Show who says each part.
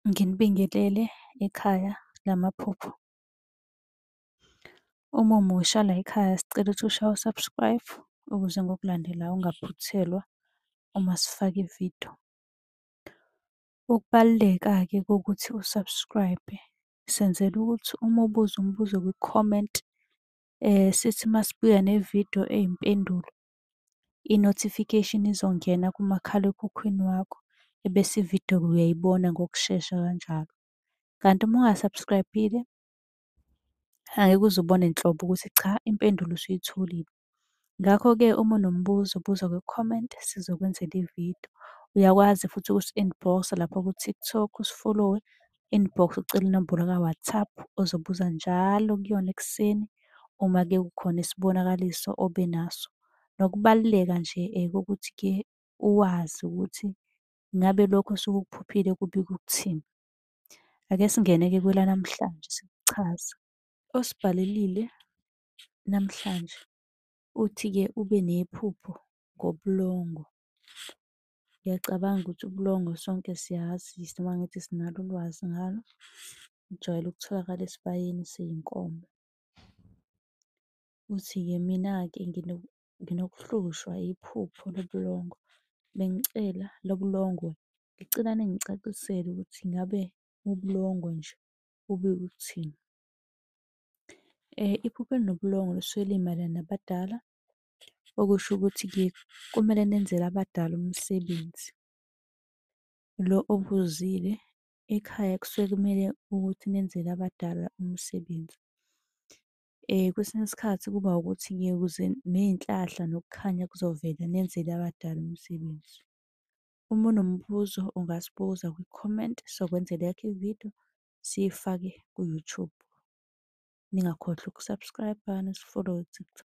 Speaker 1: Nginibingelele ekhaya lamaphupho. Uma umusha layikhaya sicela ukuthi ushaye u-subscribe ukuze ngokulandelayo ungaphuthelwa uma sifaka ividiyo. Ukubaluleka-ke kokuthi u-subscribe-e, senzela ukuthi uma ubuza umbuzo kwi-comment, sithi uma sibuya nevidiyo eyimpendulo, i-notification izongena kumakhalekhukhwini wakho, ebese ividiyo-ke uyayibona ngokushesha kanjalo. Kanti uma unga-subscribe-ile, angeke uze ubone nhlobo ukuthi cha impendulo usuyitholile. Ngakho-ke uma unombuzo buza kwi-comment sizokwenzela ividiyo. Uyakwazi futhi ukusi-inbox-a lapha ku-TikTok usifolowe, inbox ucele inombolo ka-WhatsApp ozobuza njalo kuyona ekuseni uma-ke kukhona isibonakaliso obe naso. Nokubaluleka nje kokuthi-ke uwazi ukuthi ngabe lokhu osuke ukuphuphile kubika ukuthini. Ake singene-ke kwelanamhlanje sikuchaze. Osibhalelile namhlanje uthi-ke ube nephupho ngobulongo. Ngiyacabanga ukuthi ubulongo sonke siyazi noma ngithi sinalo ulwazi ngalo, bujwayele ukutholakala esibayeni sey'nkomo. Uthi-ke mina-ke nginokuhlushwa iphupho lobulongo. Bengicela lobulongwe, ngicela ningicacisele ukuthi ngabe ubulongwe nje bubika ukuthini. Iphupho elinobulongwe lisuke limayelana nabadala, okusho ukuthi-ke kumele nenzele abadala umsebenzi. Lo obuzile, ekhaya kusuke kumele ukuthi nenzele abadala umsebenzi. Kwesinye isikhathi kuba ukuthi-ke ukuze ney'nhlahla nokukhanya kuzovela nenzele abadala umsebenzi. Uma unombuzo ungasibuza kwi-comment, sokwenzela eyakho ividiyo siyifake ku-YouTube. Ningakhohlwa uku-subscribe-a nisi-follow-e ku-TikTok.